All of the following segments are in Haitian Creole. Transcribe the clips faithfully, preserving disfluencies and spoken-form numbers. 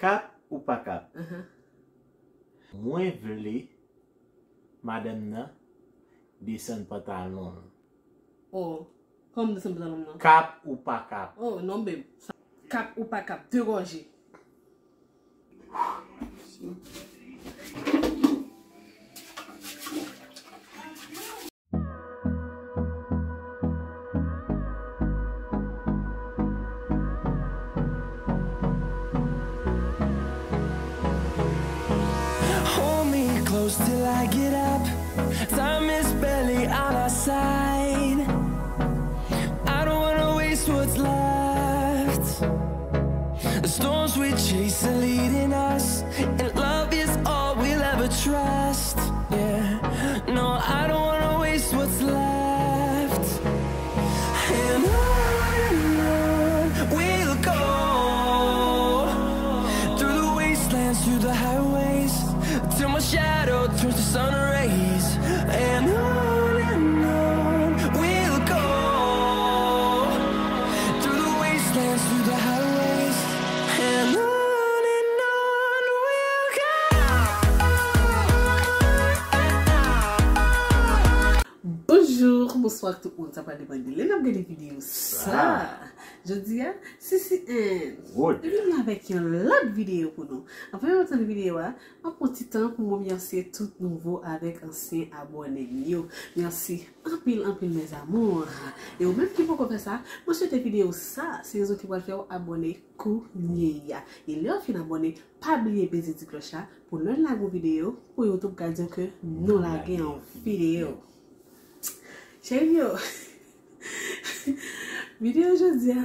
Kap ou pa kap? Ahan. Mwen vle madanm nan desann pantalon l. Oh, kòman desann pantalon m nan? Kap ou pa kap? Oh, non, babe. Kap ou pa kap? De gòje. Hold me close till I get up. Time is barely on our side. I don't wanna waste what's left. The storms we chase are leading us, and love is all we'll ever trust. Yeah, no, I don't wanna waste what's left. And on and on we'll go, through the wastelands, through the highways, till my shadow turns to sun rays. And on and on we'll go, through the wastelands, through the highways. And on and on we'll go. Bonjou, bonswa ak tout moun, sa pral depann de lè n ap gade videyo sa. Jodi a, Sisi Ann. Wood. Li vini avèk yon lòt videyo pou nou. Anvan nou tann videyo a, m ap pran ti tan pou m remèsye tout nouvo avèk ansyen abòne m yo. Mèsi anpil, anpil, mes amours. E ou menm ki poko fè sa, mwen swete videyo sa, se rezon ki pral fè w abòne kounye a. E lè w fin abòne, pa bliye peze ti klòch la pou lè n lage yon videyo, pou YouTube ka di w ke nou lage yon videyo. Cheri m yo, videyo jodi a,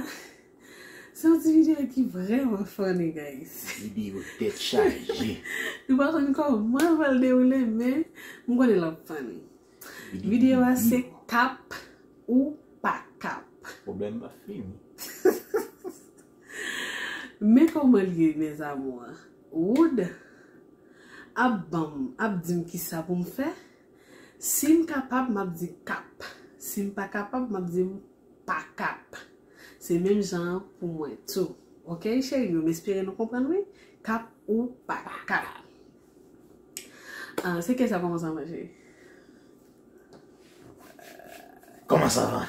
se yon ti videyo ki vrèman funny, guys. Videyo tèt chaje. Nou pa konn kòman l pral dewoule, men m konnen l ap funny. Videyo a se kap ou pa kap. Pwoblèm pa fini. Men kòman l ye, mes amours. Wood ap ban m, ap di m kisa pou m fè. Si m kapab, m ap di kap. Si m pa kapab, m ap di m pa kap. Se menm jan an pou mwen tou. Oke, cheri m yo, m espere nou konprann, wi. Kap ou pa kap. Ah, se kè sa kòmanse anvan, cheri? Kòman sa va?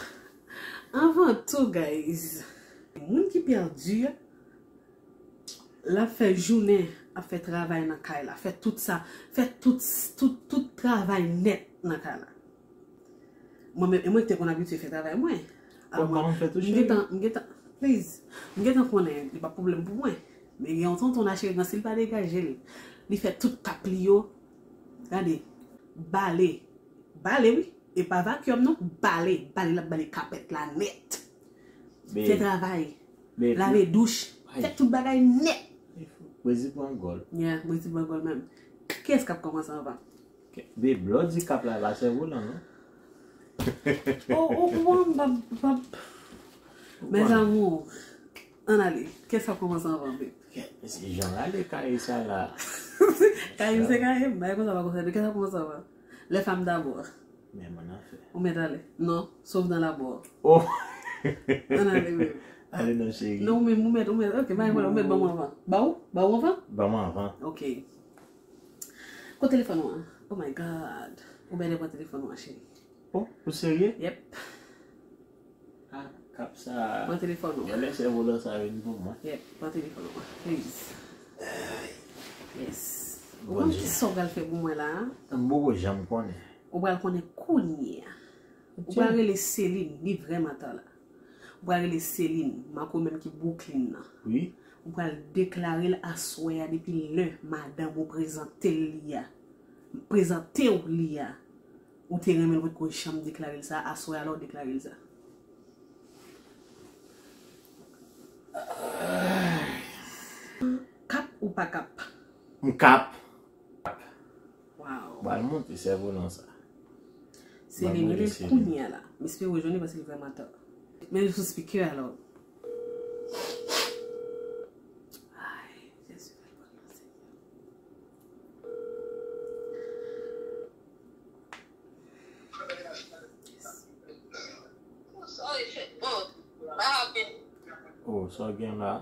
Anvan tou, guys, moun ki pèdi a, l ap fè jounen, ap fè travay nan kay la, fè tout sa, fè tout, tout, tout travay nèt nan kay la. Mwen menm, e mwen ki te konn abitye fè travay mwen. Alò, mwen, m gentan, m gentan, please, m gentan konnen li pa pwoblèm pou mwen. Men gen yon tonton nan cheri nan, si l pa degaje l, li fè tout kap li yo, gade, bale, bale wi, e pa vacuum non, bale, bale, l ap bale kapèt la nèt. Fè travay, lave douch, fè tout bagay nèt. Brezil pran gòl. Yeah, Brezil pran gòl menm. Kiyès k ap kòmanse anvan? Be, lè w di kap la, e pa sèvolan non. Oh, oh, bon, m p ap, m p ap. Mes amours, ann ale. Kiyès k ap kòmanse anvan, babe? Se jan ale kay sa la. Kay m se kay m, bagay konsa pa konsa. Kiyès k ap kòmanse anvan? Les femmes d'abord. Men mwen nan fè. Ou mèt ale. Non, sauf dans la boue. Oh. Ann ale, babe. Ale non, cheri. Non, ou menm, ou mèt, ou mèt. Ok, bagay konsa, ou mèt ban mwen anvan. Ba ou? Ba ou anvan? Ban mwen anvan. Ok. Kot telefòn ou an? Oh my God. Ou bèlè pran telefòn ou an, cheri. Oh, ou serye? Yep. Ah, kap sa. Pran telefòn ou an. Yon lè sèvolan sa vin pou mwen. Yep, pran telefòn ou an, please. Yes. Ou konn kisa w pral fè pou mwen la a? M poko janm konnen. Ou pral konnen kounye a. Ou pral rele Celine, li vrèman ta la. Ou pral rele Celine, Marco menm ki Brooklyn nan. Wi. Ou pral deklare l aswè a depi lè madanm ou prezante l li a. Prezante w li a. Ou te renmen l potko janm deklare l sa, aswè a la w deklare l sa. Kap ou pa kap? M kap. Wow. Ba l monte sèvolan sa. Se li rele l kounye a la. M espere w jwenn li paske li vrèman ta. Men l sou speaker alò. Ay, Jezi, fè l pran nan Senyè. Oh, sa w gen la?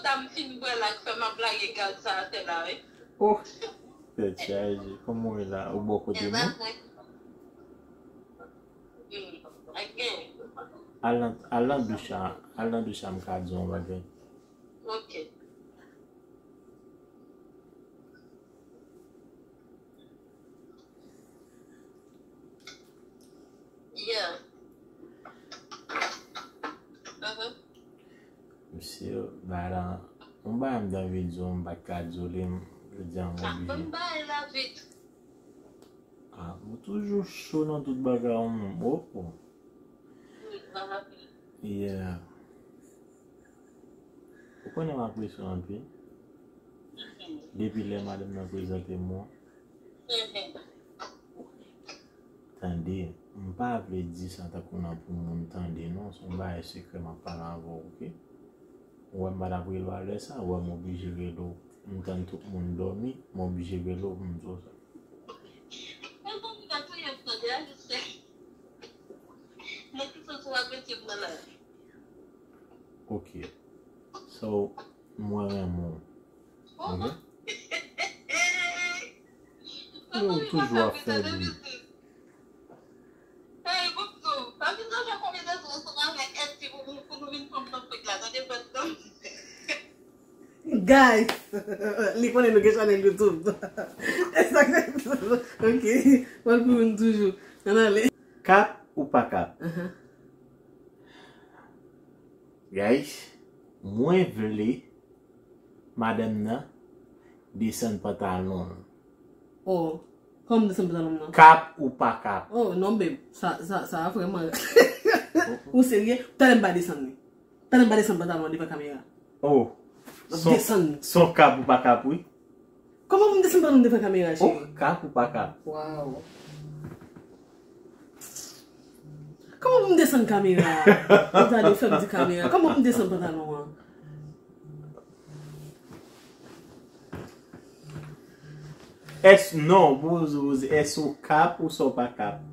Sa m fin bwè la k fè m ap lage gaz sa atè la, wi. Oh, tèt chaje. Kòman w ye la? Ou bò kote mwen? Al nan, al nan douch la, al nan douch la, m ka di w yon bagay. Ok. Yeah. Uh-huh. Misye, bagay la, yon bagay m t anvi di w, m pa t ka di w li, m, jodi a m oblije. Ah, ban m bagay la vit. Ah, ou toujou cho nan tout bagay ou menm. Oh, oh. Yeah. Ou konnen m apresye w anpil. Depi lè madanm nan prezante m ou an. Tande, m pa vle di sa tankou nan pou moun tande, non. Se yon bagay sekrè m ap pale avè w, oke? Ou wè m pa t ap rele w a lè sa, ou wè m oblije rele w. M tann tout moun dòmi, m oblije rele w pou m di w sa. Ok. So, mwen renmen w. Ok? Yo toujou ap fè bri. Guys, li konnen nou gen chanèl YouTube. Ok, mwen pou moun toujou. Ann ale. Kap ou pa kap? Guys, mwen vle madanm nan desann pantalon l. Oh, kòman m desann pantalon m nan? Kap ou pa kap? Oh, non, babe. Sa, sa, sa vrèman. Ou serye? Talè m pa desann li. Talè m pa desann pantalon an devan kamera. Oh. Desann li. Son kap ou pa kap, wi. Kòman pou m desann pantalon m devan kamera, cheri? Oh, kap ou pa kap? Wow. Kòman pou m desann kamera? Ou ta di fè m di kamera. Kòman pou m desann pantalon an? Èske, non, poze, poze, èske ou kap ou sa w pa kap?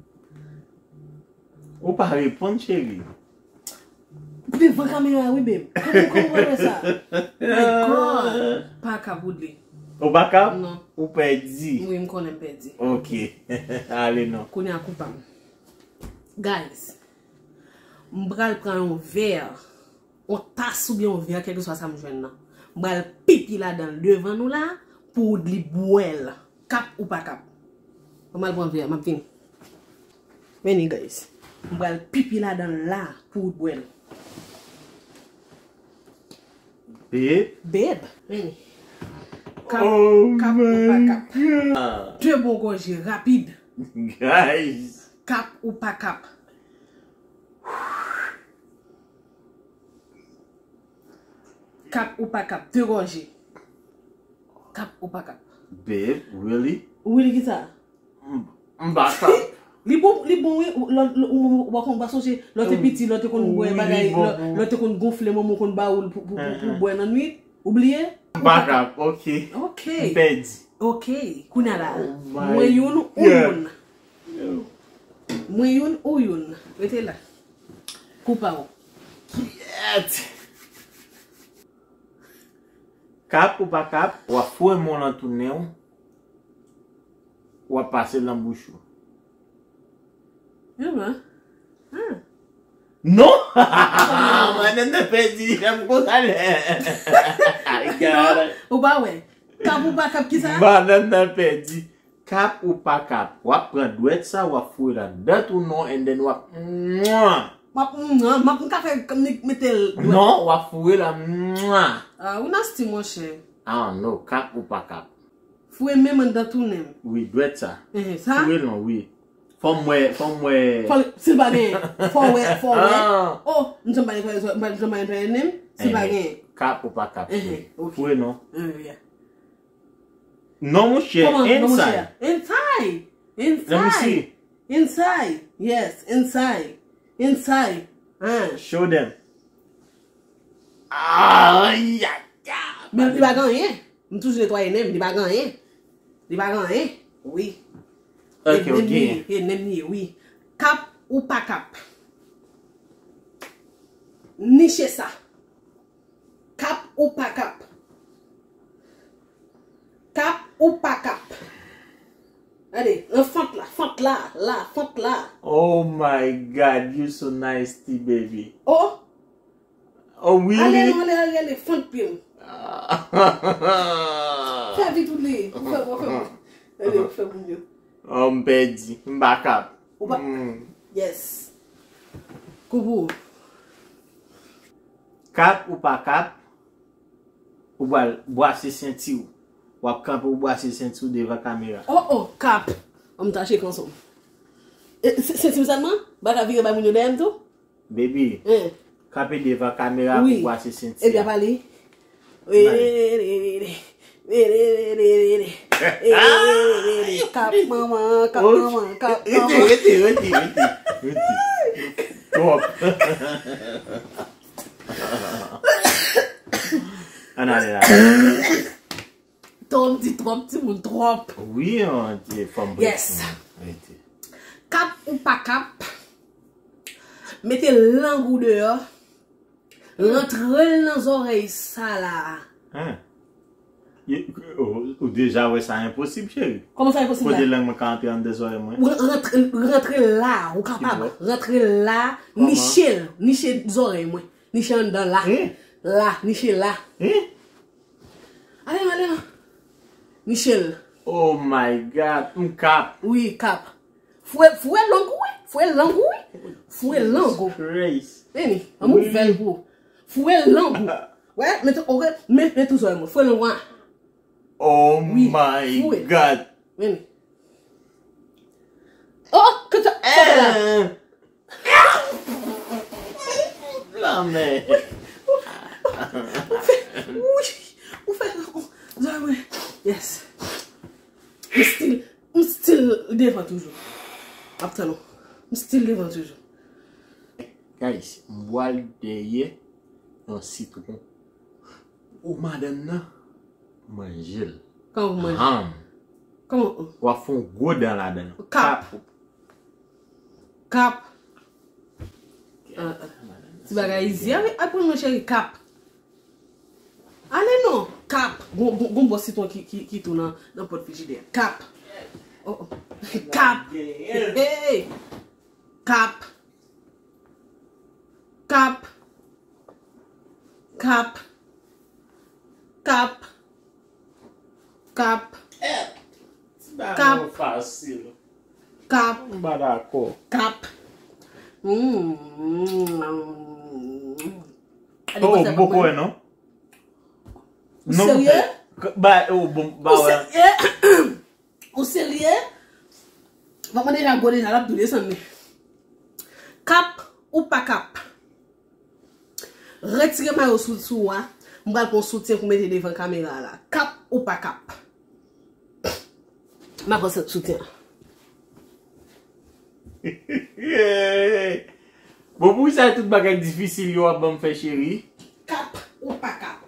Ou pa reponn, cheri. Devan kamera, wi, babe. Kòman, kòman w wè sa? My God. Pa kap, Woodley. Ou pa kap? Non. Ou pèdi? Wi, m konnen m pèdi. Ok. Ale non. Kounye a kou pa m. Guys, m pral pran yon vè, yon tas oubyen yon vè, kèlkeswa sa m jwenn nan. M pral pipi ladan l devan nou la, pou Woodley bwè l. Kap ou pa kap? Ban m al pran vè a, m ap vini. Vini, guys. M pral pipi ladan l la pou w bwè l. Babe. Babe, vini. Kap, oh kap ou pa kap? De bon gòje, rapid. Guys. Kap ou pa kap? Kap ou pa kap? De gòje. Kap ou pa kap? Babe, really? Really ki sa? M, m pa kap. Li bon, li bon, wi. Ou, lè, lè, ou, ou, ou pa konn, ou pa sonje, lè w te piti, lè w te konn bwè bagay, lè, lè w te konn gonfle, manman w konn ba ou l pou, pou, pou, pou bwè nan nwit? Ou bliye? M pa kap, ok. Ok. M pèdi. Ok. Kounye a la. Oh my God. Mwen youn, ou youn. Mwen youn, ou youn. Rete la. Kou pa w. Kyèt! Kap ou pa kap, w ap foure men w nan tou nen w, w ap pase l nan bouch ou. Eman. Ah. Non! Madanm nan pèdi, fè m konsa lè. Non, ou pa wè. Kap ou pa kap ki sa? Madanm nan pèdi. Kap ou pa kap? W ap pran dwèt sa, w ap foure l anndan tou nen w, and then w ap mwa. W ap mwa, m ap, m ka fè m mete l dwèt. Non, w ap foure l a mwa. Ah, ou nasty, monchè. I don't know, kap ou pa kap? Foure men m anndan tou nen m. Wi, dwèt sa. Ehe, sa? Foure l non, wi. Fò m wè, fò m wè. Fò l, si l pa genyen, fò w wè, fò w wè. Ah. Oh, m janm pa netwaye, m janm pa netwaye nen m, si l pa genyen. Kap ou pa kap? Ehe, ok. Foure non. Ehe, yeah. Non, monchè, kòman, non, monchè? Inside. Inside. Let me see. Inside. Yes, inside. Inside. Hein. Show them. Ay, ay, ay. Men li pa gen anyen. M toujou netwaye nen m, li pa gen anyen. Li pa gen anyen. Wi. Ok, ok. E nen m li ye, e nen m li ye, wi. Kap ou pa kap? Niche sa. Kap ou pa kap? Kap ou pa kap? Gade, nan fant la, fant la, la, fant la. Oh my God, you so nasty, baby. Oh, Oh, ale really? Non, ale, ale, ale, fant pye m. Fè vit ou li. Ou fè bon, fè bon. Ale, ou fè bon yo. Oh, m pèdi. M pa kap. Ou pa. Hmm. Yes. Koupou. Kap ou pa kap, ou pral bwase senti w. W ap kanpe ou bwase senti w devan kamera. Oh, oh, kap. An m tache kanson. E, se, se ti m sèlman? Ba ka vire bay moun yo dèyè m tou? Baby, Hein. Kanpe devan kamera Wi. Pou bwase senti. Ebyen, pale. Wele, wele, wele, wele, wele, wele, wele. Wele, wele, wele. Kap manman, kap manman, kap Rete, manman. Rete, rete, rete, rete. Twòp. Ann ale la. Twòp, di twòp, timoun, twòp. Wi, an ti fanm. Yes. Rete. Kap ou pa kap, mete lang ou deyò, rantre l nan zòrèy sa la. Hein? Ou, ou deja wè sa enposib, cheri. Kòman sa enposib la? Kote lang mwen ka antre anndan zòrèy mwen? Ou rantre, rantre la, ou kapab. Kibò? Rantre la, Kòman? Niche l, niche zòrèy mwen. Niche anndan la. Hein? La, niche la. Hein? Ale, ale, ale. Niche l. Oh my God, m kap. Wi, kap. Fwe, fwe lang ou, wi. Fwe lang ou, wi. Fwe lang ou. Christ. Vini, an m ouvè l pou ou. Fwe lang ou. Wè, mete, ok, mete, mete tou zòrèy mwen. Fwe lang ou an. Oh Wi, my fwe. God. Vini. Oh, ke sa, sa fè la? Eh. Lanmè. Ou fè, wi, ou fè, zòrèy mwen. Yes. M still, m still devan toujou. Ap tann ou. M still devan toujou. Guys, m pral dèyè yon sitwon. Ou madanm nan, manje l. Kòman ou manje? Ham. Kòman ou? W ap fè yon gwo dan ladan l. Kap. Kap. Ah, ah. Ti bagay izi. Aprann mwen cheri, kap. Ale non. Kap. Gon, gon, gon bò sitwon ki, ki, ki tou nan, nan pòt frijidè. Kap. Oh, oh. Kap. Hey. Kap. Kap. Kap. Kap. Kap. Ti bagay fasil. Kap. M pa dakò. Kap. Mm. Oh, m poko wè non. Ou serye? Ba, oh, bon, ba Ou wè. Serye? Ou serye? Manman deja gwo deja, l ap tou desann li. Kap ou pa kap? Retire mayo sou, sou ou a. M pral pran soutyen pou mete devan kamera la. Kap ou pa kap? M ap pran soutyen an. Bon, pou sa tout bagay difisil yo ap ban m fè, cheri. Kap ou pa kap?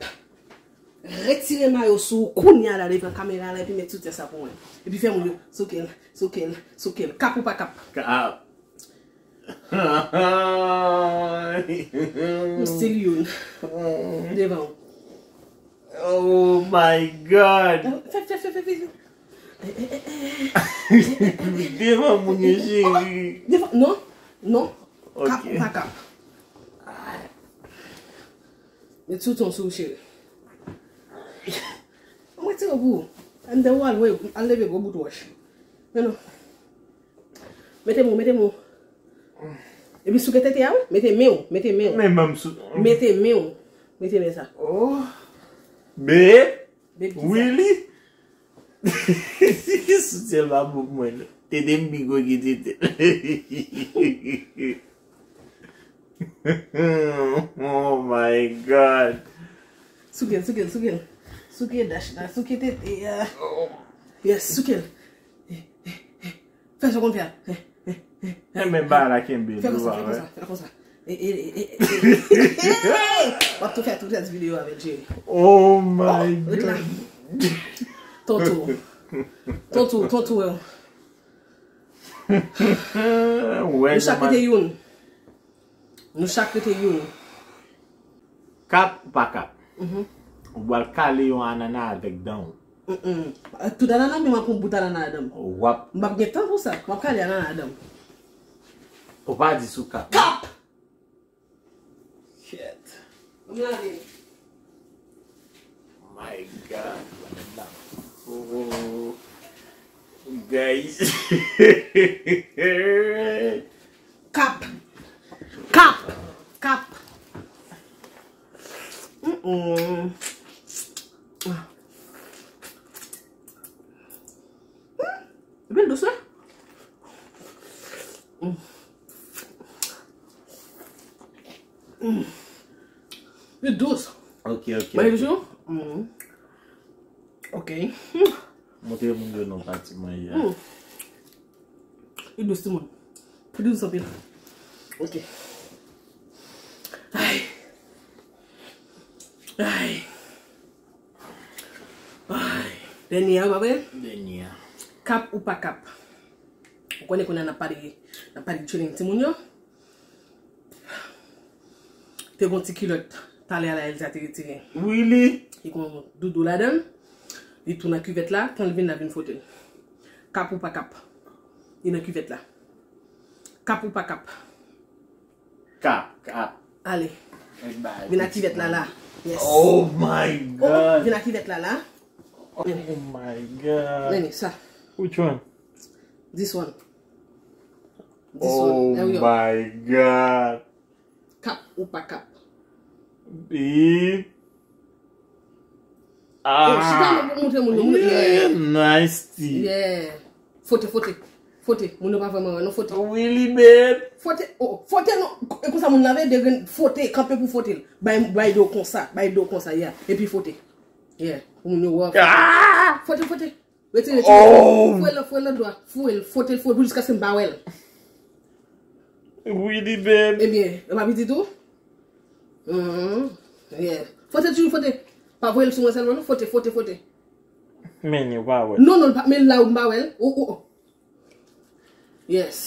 Retire mayo sou ou kounye a la devan kamera la epi met soutyen sa pou mwen. Epi fè moun yo souke l, souke l, souke l. Kap ou pa kap? Kap. M still youn. Devan ou. Oh my God. Fè, fè, fè, fè, fè. Devan moun yo, cheri. Devan, non, non. Ok. Kap ou pa kap? Met soutyen sou ou, cheri. Mwen tire pou ou. An de ou al, al leve gwo bout wòch. Men non. Mete men w, mete men w. Epi souke tete a, wi. Mete men w, mete men w. Men ban m sou. Mete men w. Mete men sa. Oh. Babe. Babe, ki sa? Really? Soutyen l pa bon pou mwen, non. Tete m pi gwo ke tete l. Oh my God. Souke l, souke l, souke l. Souke dash la, souke tete a. Yes, souke l. Fè sa w konn fè a. Men ba la kenbe l, Fè konsa, ou fè pa konsa, wè? fè konsa. W ap tou fè tout rès videyo avè l, Jerry. Oh my Ret la. God. Tonton. Tonton, tonton. Wè, Nou chak rete youn. Nou chak rete youn. Kap ou pa kap? Ou pral kale yon anana avèk dan w. Tout anana, men m ap pran bout anana ladan. W ap. M p ap gen tan pou sa. M ap kale anana ladan. Ou pa di sou kap. Kap! Shit. Ann lave. My God. Oh, guys. Kap. Kap. Kap. Mm-mm. Ah. Li dous, wi. Mm. Mm. Li dous. Ok, ok, ok. Mwen di w? Mm. Ok. Mm. Montre moun yo non pati manje a. Mm. Li dous, timoun. Li dous anpil. Ok. Ay. Ay. Ay. Dènye a, pa vre? Dènye a. Kap ou pa kap? Ou konnen kounye a n ap pale, n ap pale de challenge timoun yo. Te gon ti kilòt talè a la Elsa te retire. Wi, li. Li gon doudou ladan l. Li tou nan kivèt la, tan l vin la vin fwote l. Kap ou pa kap? Li nan kivèt la. Kap ou pa kap? Kap, kap. Ale. Vin ak kivèt la la. Yes. Oh my God. Vin ak kivèt la la. Oh my God. Nene, sa. Which one? This one. This one. There we go. Oh my God. Kap ou pa kap? Bib. Oh, chita non pou montre moun yo. Yeah, nasty. Yeah. Fwote, fwote. Fwote. Moun yo pa vrèman wè non, fwote. Really, babe? Fwote. Oh, fwote non. E konsa moun lave de grenn fwote, kanpe pou fwote l. Bay, bay do konsa, bay do konsa, yeah. Epi fwote. Yeah. Pou moun yo wè. Ah! Fwote, fwote. Retire, retire, retire. Oh! Fouye l, fouye l nan dwa. Fouye l, fwote l, fwote l pou jiskaske m pa wè l. Really, babe? Ebyen, e pa pitit ou? Mhm. Yeah. Fwote toujou, fwote. Pa voye l sou mwen sèlman non, fwote, fwote, fwote. Men, ou pa wè. Non, non, pa, men la ou m pa wè l. Oh, oh, oh. Yes.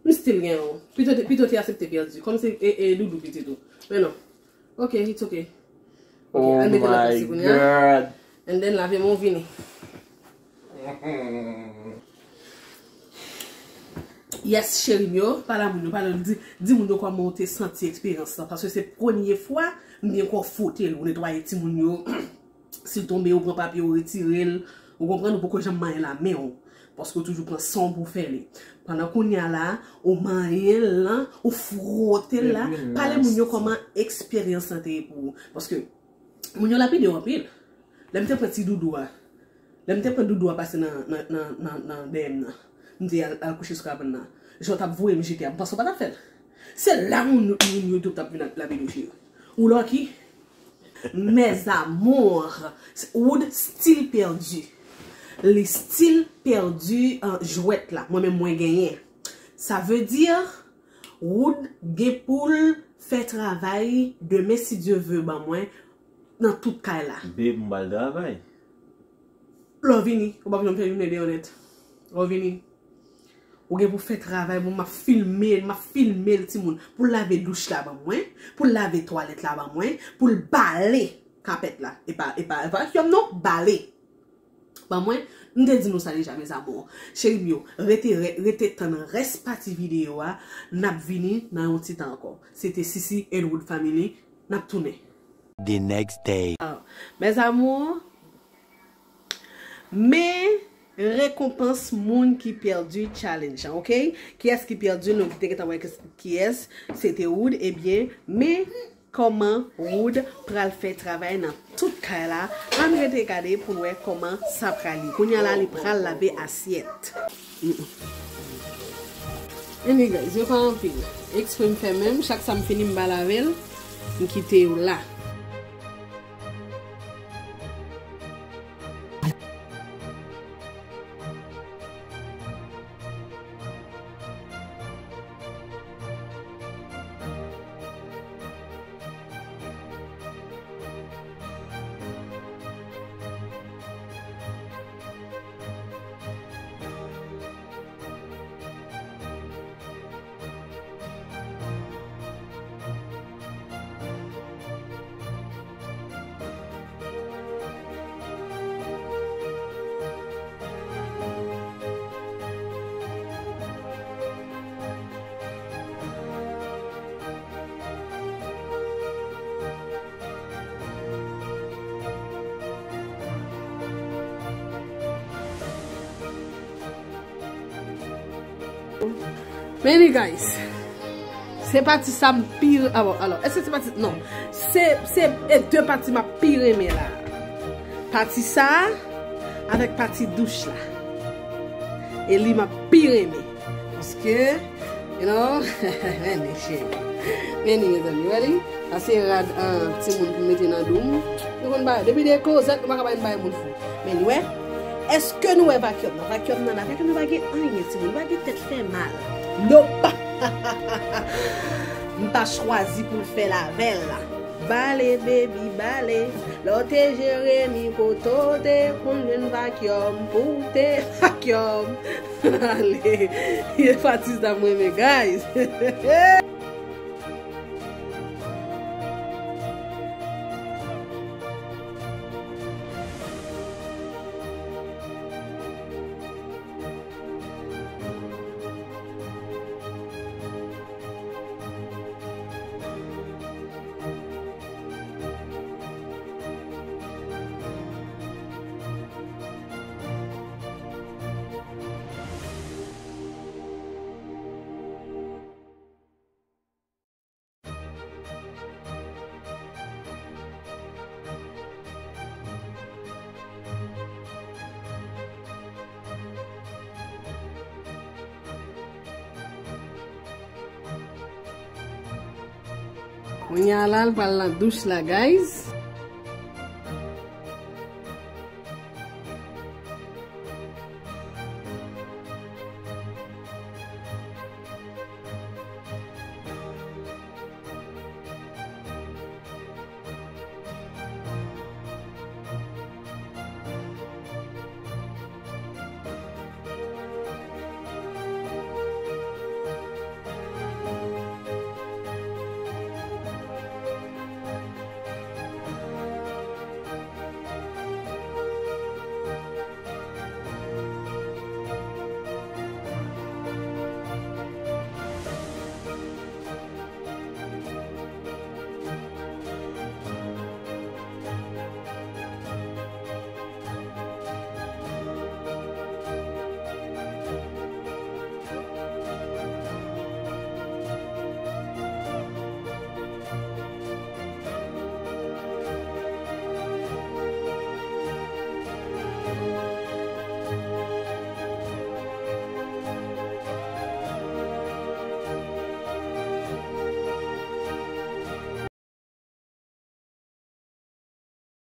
M still gen yon. Pito te, pito te aksepte pèdi. Kòm se e, e doudou pitit ou. Men non. Ok, it's ok. Ok, oh, al mete lòt plas li kounye a. And then lave men w vini. Yes, cheri m yo, pale a moun yo, pale, di, di moun yo kòman w te santi eksperyans lan, paske se premye fwa m gen kò fwote l, ou netwaye timoun yo. Si l tonbe, ou pran papye, ou retire l. Ou konprann, ou poko janm manyen la men w. Paske ou toujou pran san w pou w fè li. Pandan kounye a la, ou manyen l lan, ou fwote l la. Pale moun yo kòman eksperyans lan te ye pou ou. Paske moun yo lapide w anpil. Lè m te pran ti doudou a, lè m te pran doudou a pase nan, nan, nan, nan, nan dèyè m nan, m te al, al kouche sou kabann nan. Jan w t ap voye m jete a, m panse w pa t ap fè l. Se la moun, moun yo tou t ap vin ap lapide w, cheri. Ou lucky? Mes amours, Wood still pèdi. Li still pèdi, euh, jwèt la. Mwen menm mwen genyen. Sa vle di, Wood gen pou l fè travay demen, si Dye vle, ban mwen nan tout kay la. Babe, m pral travay. Lè w vini, ou p ap janm fè jounen deyò nèt. Lè w vini, ou gen pou fè travay pou m ap filme l, m ap filme l, timoun. Pou l lave douch la ban mwen, pou l lave twalèt la ban mwen, pou l bale kapèt la. E pa, e pa, e pa vacuum non, bale. Ban mwen, m te di nou sa deja, mes amours. Cheri m yo, rete, re-, rete tann rès pati videyo a, n ap vini nan yon ti tan ankò. Se te Sisi and Wood Family, n ap tounen. The next day. Ah, mes amours, men rekonpans moun ki pèdi challenge an, ok? Kiyès ki pèdi? Nou te gentan wè kiyès, se te Wood, ebyen, men kòman Wood pral fè travay nan tout kay la. Ann rete gade pou n wè kòman sa pral ye. Kounye a la, li pral lave asyèt. Mm-mm. Anyway, guys, yo pa anpil. Eksprè m fè menm, chak sa m fini, m pa lave l, m kite yo la. Men li, guys, se pati sa m pi, alò, alò, èske se pati, non, se, se e de pati m ap pi renmen la. Pati sa a avèk pati douch la. E li m ap pi renmen. Paske, you know, men li, cheri. Men li, mezanmi, wè li. Sa se rad, ah, timoun pou mete nan dou m. Nou konn bagay. Depi de klozèt, nou pa ka bay, bay moun fou. Men nou wè, èske nou wè vacuum nan? Vacuum nan, vacuum nan pa gen anyen, timoun. Pa gen tèt fè mal. Nope! M ta chwazi pou l fè l avè l la. Bale, baby, bale. Lè w te Jeremi, kote w te konn jwenn vacuum pou w te vacuum? Ale, e pati sa m renmen, guys. Kounye a la, l pral nan douch la, guys.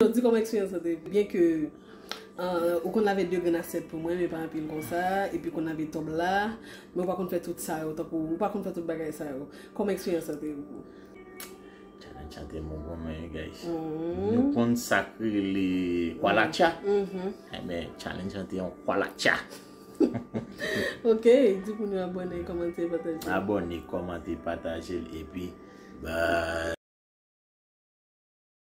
Jodi, kòman eksperyans lan te ye? Byen ke, ah, ou konn lave de grenn asyèt pou mwen, men pa anpil konsa, epi konn lave tòb la, men ou pa konn fè tout sa yo, tankou ou pa konn fè tout bagay sa yo. Kòman eksperyans lan te ye pou ou? Challenge lan te bon pou mwen, guys. Mhm. Nou konn sa k rele kwalacha? Mhm. Enben, challenge lan te yon kwalacha. Ok, di pou nou abòne, kòmante, pataje. Abòne, kòmante, pataje l, epi bye.